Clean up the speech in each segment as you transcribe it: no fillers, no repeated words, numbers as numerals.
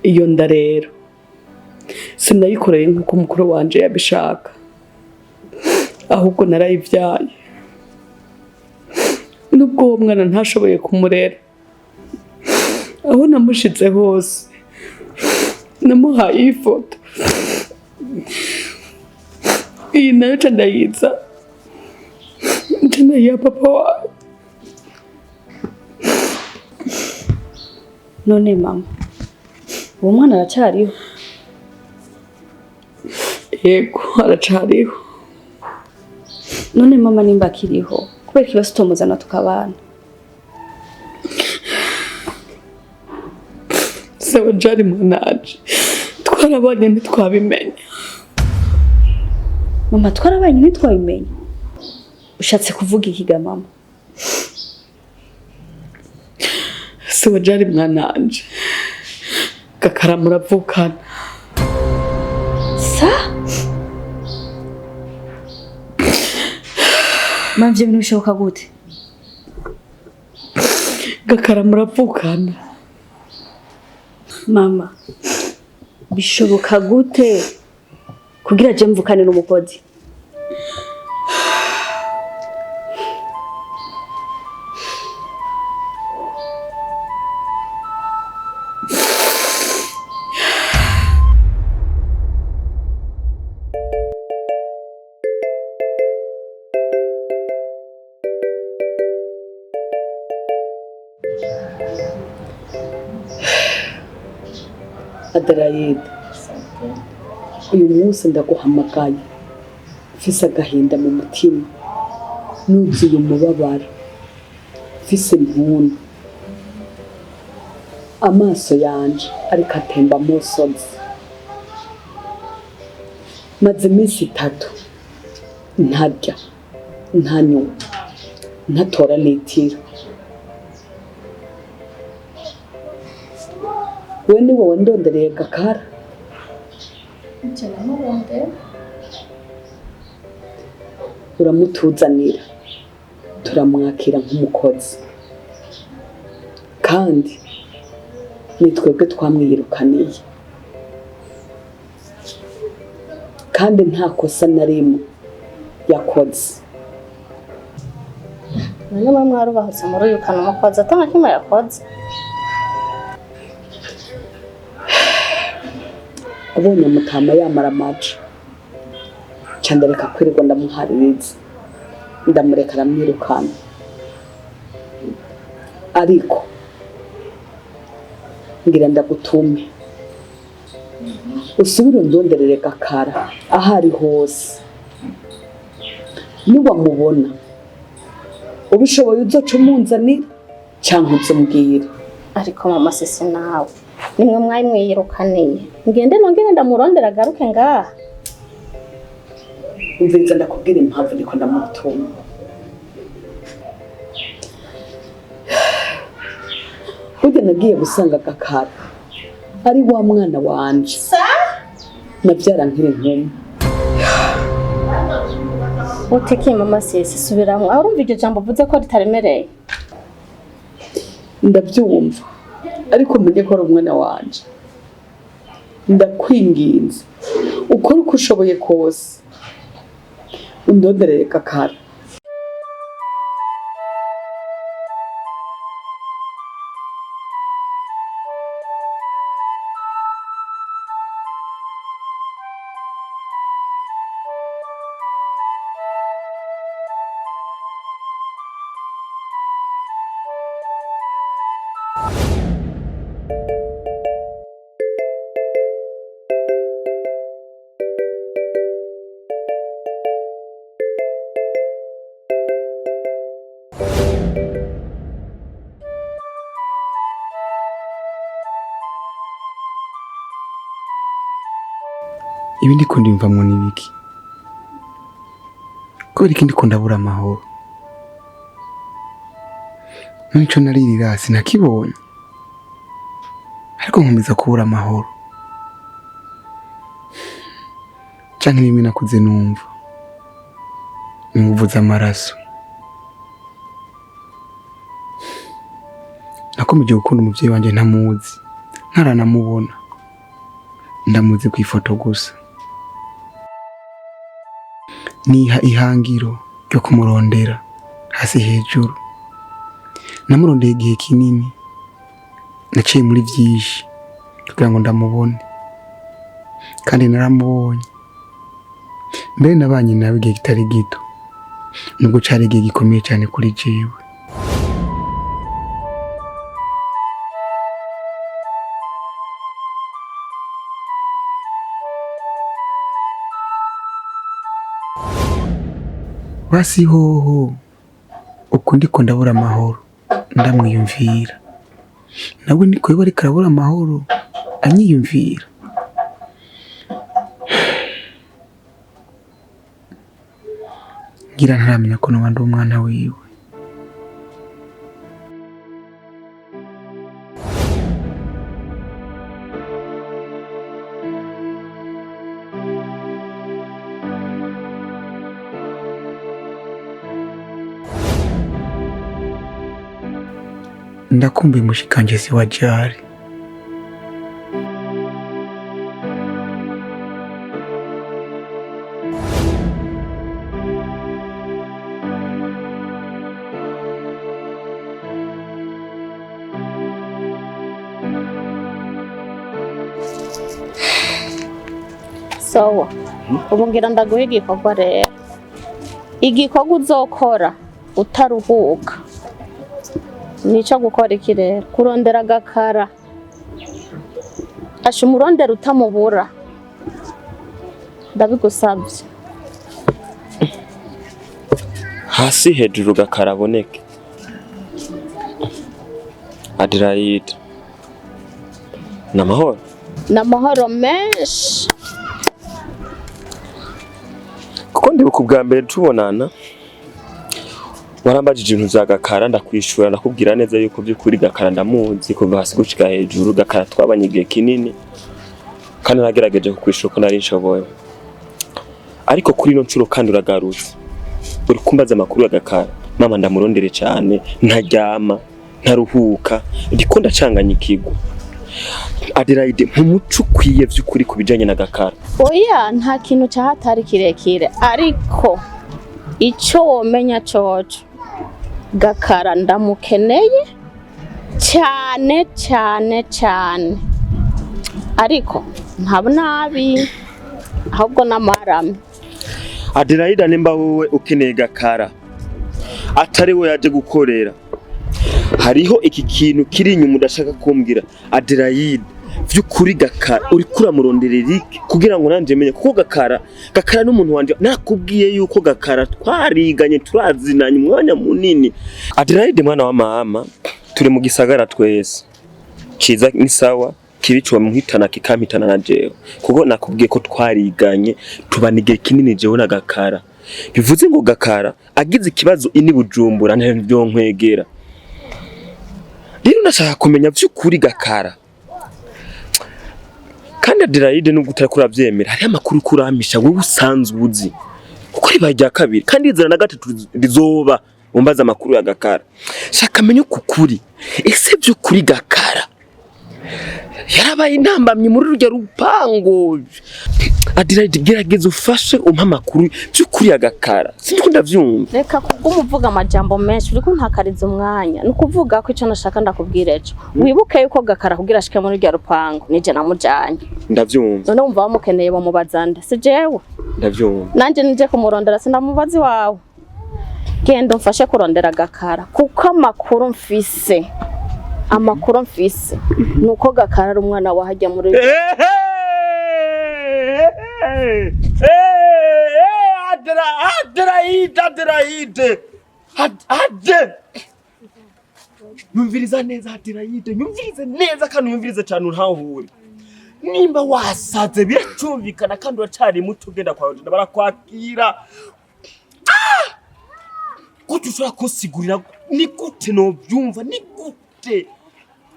Iyo nda rero sinayikoreye nk'uko mukuru wanje yabishaka, ahubwo narayibyaye. Nubwo uwo mwana ntashoboye kumurera, aho namushize hose namuhaye iyi foto. Iyi nayo ca ndayiza, nca ndayiha papa wawe. None mama, uwo mwana aracariho? Yego, aracariho. None mama, nimba akiriho, kubera ikibazo utomuzana tukabana? Sawa jari mwananje, twarabanye ntitwabimenya. Mama, twarabanye ntitwabimenya? Ushatse kuvuga ikiga mama? Sawa jari mwananje, Gakara muravukana. Sa mama, ivyo bintu bishoboka gute? Gakara muravukana. Mama, bishoboka gute kugira je mvukane n'umukozi? Aderayida, uyu munsi ndaguhamagaye mfise agahinda mu mutima, nuzuye umubabaro, mfise impundu, amaso yanje ariko atemba amosozi. Maze iminsi 3 ntarya, ntanywa, ntatora n'itiro. We ni wowe ndondereye Gakara? Uramutuzanira turamwakira nk'umukozi, kandi ni twebwe twamwirukaniye, kandi nta kosa na rimwe yakoze. None mwe mwarubahutse muruyukana umukozi ata na kimwe yakoze? Abonye mutama yamara amaca, nca ndareka kwirirwa ndamuhaririza, ndamureka aramwirukana. Ariko ngira ndagutume usubire undonderere Gakara aho ari hose. Niwamubona ubishoboye uzoca umunzanira canke uzombwire. Ariko mama sisi nawe nimwe mwari mwiyirukaniye, ngende nongere ndamurondera agaruke ngaha. Umviriza ndakubwira impamvu ndiko ndamutuma. Burya nagiye gusanga Gakara ari wa mwana wanje nabyara nkiri inkumi. Utekiye mama sisi, subiramwo. Aho urumva iryo jambo uvuze ko ritaremereye? Ndabyumva, ariko menye ko ari umwana wanje. Ndakwinginze ukore uko ushoboye kose undonderere Gakara. Ibi ndiko ndiyumvamwo n'ibiki? Kubera iki ndiko ndabura amahoro? None ico naririra sinakibonye, ariko nkomeza kubura amahoro. Canke bimwe nakuze numva inguvu z'amaraso. Nakomeje gukunda umuvyeyi wanje ntamuzi, ntaranamubona. Ndamuzi ku ifoto gusa. Niha ihangiro ryo kumurondera hasi hejuru. Namurondeye igihe kinini, naciye muri byinshi kugira ngo ndamubone, kandi naramubonye. Mbere nabanye nawe igihe kitari gito, nubwo cari igihe gikomeye cyane kuri jewe. Basi hoho uku ndiko ndabura amahoro ndamwiyumvira, nawe niko yoba ariko arabura amahoro anyiyumvira. Ngira ntaramenya ko noba ndi umwana wiwe. Ndakumbuye mushikanje si wa jari. Sawa, ubu ngira ndaguha igikorwa rero, igikorwa uzokora utaruhuka nico gukora iki rero? Kurondera Gakara, asha umurondera utamubura, ndabigusabye. Hasi hejuru Gakara aboneke. Adelaide, namahoro? N'amahoro menshi. Kuko ndibuka ubwa mbere tubonana warambajije ibintu vya Gakara, ndakwishura ndakubwira neza yuko by'ukuri Gakara ndamuzi kuva hasi gushika hejuru. Gakara twabanye igihe kinini kandi nagerageje kukwishura uko nari nshoboye, ariko kuri ino nshuro kandi uragarutse uri kumbaza amakuru ya Gakara. Mama ndamurondere cyane, ntaryama ntaruhuka, ndiko ndacanganyikirwa. Adelaide, nk'umuco ukwiye vy'ukuri ku bijanye na Gakara. Oya, nta kintu cyahatari kirekire, ariko icyo womenya coco, Gakara ndamukeneye cyane cyane cyane, ariko nta nabi ahubwo n'amarame. Adelaide, nimba wowe ukeneye Gakara atari we yaje gukorera, hariho iki kintu kiri inyuma udashaka kumbwira. Adelaide, vy'ukuri Gakara uriko uramuronderera iki kugira ngo nanje menye? Kuko Gakara n'umuntu wanje, nakubwiye yuko Gakara twariganye turazinanye umwanya munini. Adelaide mwana wa mama, turi mu gisagara twese, ciza ni sawa, kibi co muhitana kikampitana na jewe, kuko nakubwiye ko twariganye tubana igihe kinini jewe na Gakara. Bivuze ngo Gakara agize ikibazo ini Bujumbura ntivyo. Rero ndashaka kumenya vy'ukuri Gakara. Kandi Adelaide, nubwo utariko uravyemera, hariho amakuru uriko urampisha wewe usanzwe uzi, kuko ribaye irya kabiri kandi rizana na gatatu rizoba umbaza amakuru ya Gakara. Shaka menye ukuri, ese vy'ukuri Gakara yarabaye intambamyi muri rurya rupango? Adelaide, gerageza ufashe umpe amakuru vy'ukuri ya Gakara, sindiko ndavyumva. Reka kubw'umuvuga amajambo menshi, uriko untakariza umwanya. Ni ukuvuga ko ico nashaka ndakubwira ejo, wibuke yuko Gakara kugira ashike muri rya rupango nije namujanye. Ndavyumva. None wumva bamukeneye bamubaza nde? Si jewe? Ndavyumva. Nanje nije kumurondera, sindamubazi wawe. Genda umfashe kurondera Gakara, kuko amakuru mfise nuko Gakara ari umwana wahajya muri Adelaide, Adelaide, Ade, nyumviriza neza Adelaide, nyumvirize neza kandi unyumvirize cyane untahure. Nimba wasaze biracumvikana kandi uracari muto, ugenda kwa Rodina barakwakira. Gute ushobora kunsigurira? Ni gute novyumva? Ni gute?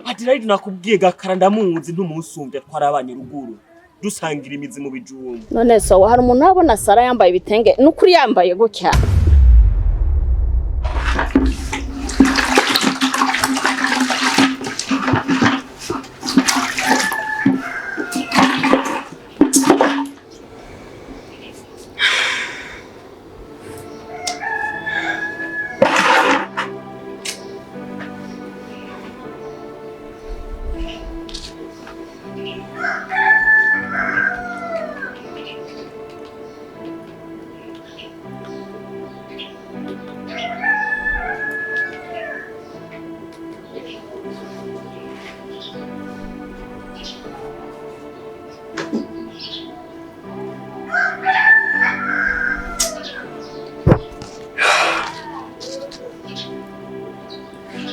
Adelaide, nakubwiye Gakara ndamuzi, ntumusumbya, twarabanye ruguru dusangira imizi mu bijumba. None so hari umuntu abona Sara yambaye ibitenge nukuri yambaye gutya?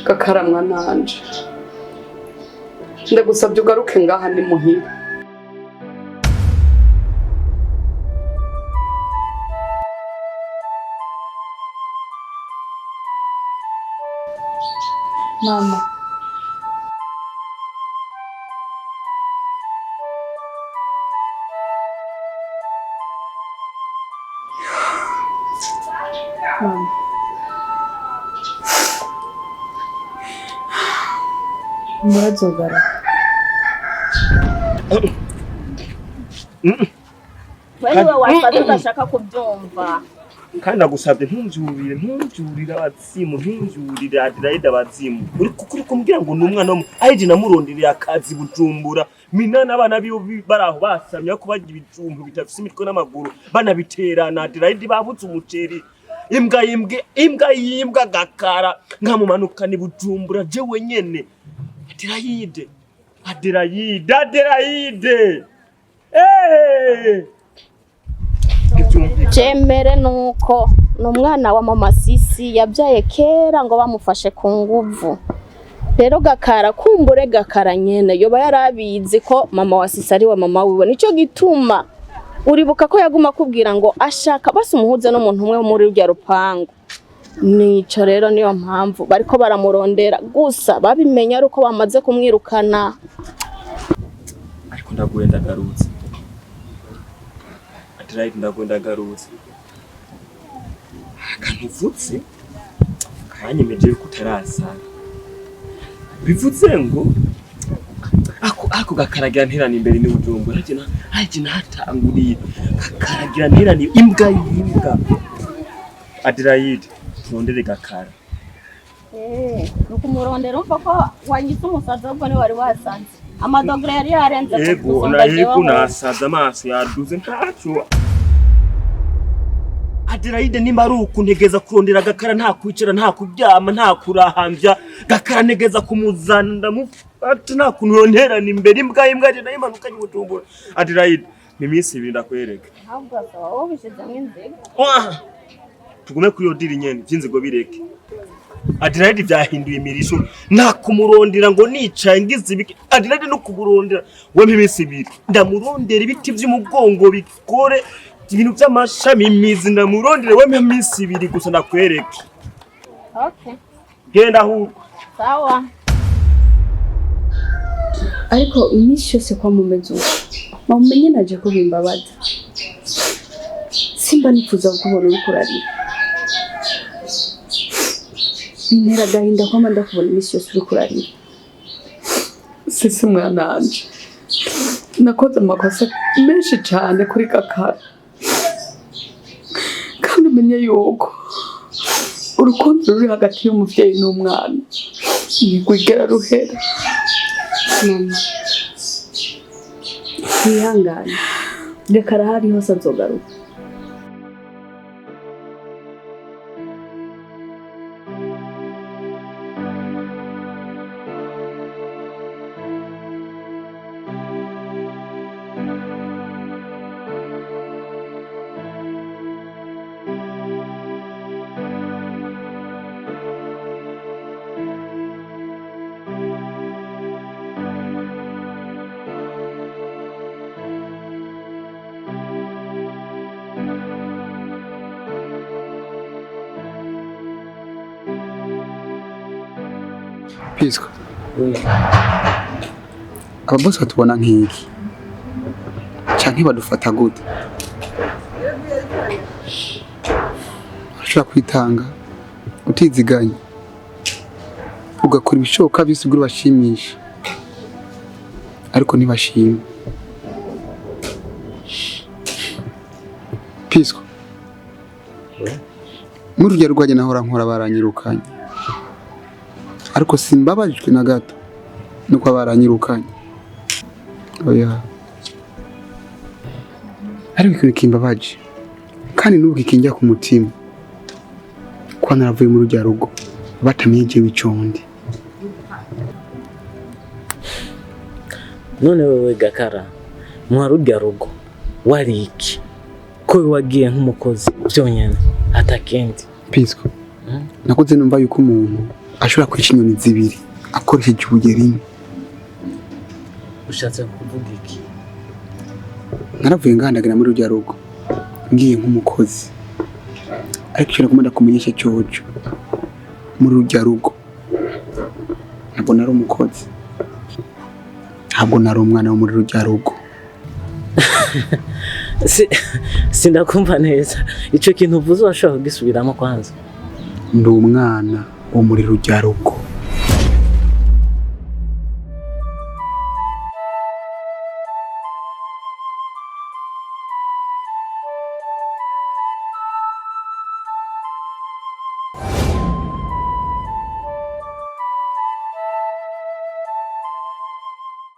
Gakara mwananje, ndagusabye ugaruke ngaha ni muhira. Mama, mama, murazogaruka. Wewe wasaze udashaka kubyumva. Kandi nagusabye ntumbyurire, ntumbyurire abazimu, ntumbyurire Adelaide abazimu. Uri kuri kumbwira ngo ni umwana wo aje namurondereye akazi Bujumbura. Minani abana biwe baraho basamye ko barya ibijumbu bidafise imitwe n'amaguru, banabiterana. Adelaide babuze umuceri. Imbwa yimbwe, imbwa yimbwa Gakara nkamumanuka ni Bujumbura jewe nyene. Adelaide, Adelaide, Adelaide. Eh! Jemere nuko ni umwana wa mama Sisi yabyaye kera ngo bamufashe ku nguvu. Rero Gakara kumbure Gakara nyene yoba yarabizi ko mama wa Sisi ari wa mama wiwe, nico gituma uribuka ko yaguma akubwira ngo ashaka basi umuhuze n'umuntu umwe muri rurya rupangu. Nico rero niyo mpamvu bariko baramurondera, gusa babimenya ari uko bamaze kumwirukana. Ariko ndaguye ndagarutse. Adelaide ndaguye ndagarutse. Akantu uvutse kanyemeje yuko utarasara. Bivuze ngo ako Gakaragira nterana imbere ni Bujumbura. Haje nahatanguriye. Gakaragira nterana imbwa yimbwa. Adelaide turondere Gakara. Nukumurondera umva ko wangize umusazi ahubwo niwe wari wasanze. Amadogre yari yarenze. Ego na yego nasaza amaso yaduze ntaco. Adelaide nimba ari ukuntegeza kurondera Gakara, nta kwicara, nta kuryama, nta kurahambya. Gakara ntegeza kumuzana ndamufata, nta kuntu yonterana imbere imbwa imbwa je nayimanuka Bujumbura. Adelaide ni iminsi ibiri ndakwereka. Ahubwo asaba wowe ubishizemo inzigo. Tugume kuri iyo diri nyene vy'inzigo bireke. Adelaide vyahinduye imirisho, nta kumurondera ngo nicaye ngize ibiki. Adelaide no kumurondera we iminsi ibiri ndamurondera ibiti vy'umugongo bikore ibintu vy'amashami imizi ndamurondere we iminsi ibiri gusa ndakwereke. Okay. Genda ahubwo. Sawa. Ariko iminsi yose kwa mumeze uko, mumenye naje ko bimbabaza. Simba nifuza kukubona uriko urarira. Bintera agahinda kwama ndakubona iminsi yose uriko urarira. Sisi mwananje, nakoze amakosa menshi cyane kuri Gakara, kandi umenye yuko urukundo ruri hagati y'umuvyeyi n'umwana ntirwigera ruhera. Mama, wihangane, Gakara ahari hose azogaruka. Pisco. Ababosi batubona nk'iki canke badufata gute? Urashobora kwitanga utiziganya ugakora ibishoboka byose kugira ubashimishe, ariko ntibashima. Pisco, muri urugero rwanjye nahora nkora baranyirukanye, ariko simbabajwe na gato nuko baranyirukanye. Oya, ariko ikintu kimbabaje kandi n'ubu kikinjya ku mutima, kuba naravuye muri rurya rugo batamenye jewe icondi. None wewe Gakara, mwa rurya rugo wari iki? Ko wagiye nk'umukozi byonyene atakindi? Pisco, Nakuze numva yuko umuntu ashobora kwica inyoni zibiri akoresheje ibuye rimwe. Ushatse kuvuga iki? Naravuye ngahandagira muri rurya rugo ngiye nk'umukozi, ariko icyo nagomba ndakumenyesha cyoco, muri rurya rugo ntabwo nari umukozi, ntabwo nari umwana wo muri rurya rugo. Sindakumva neza ico kintu uvuze, urashobora kugisubiramo kwanza? Ndi umwana wo muri rurya rugo.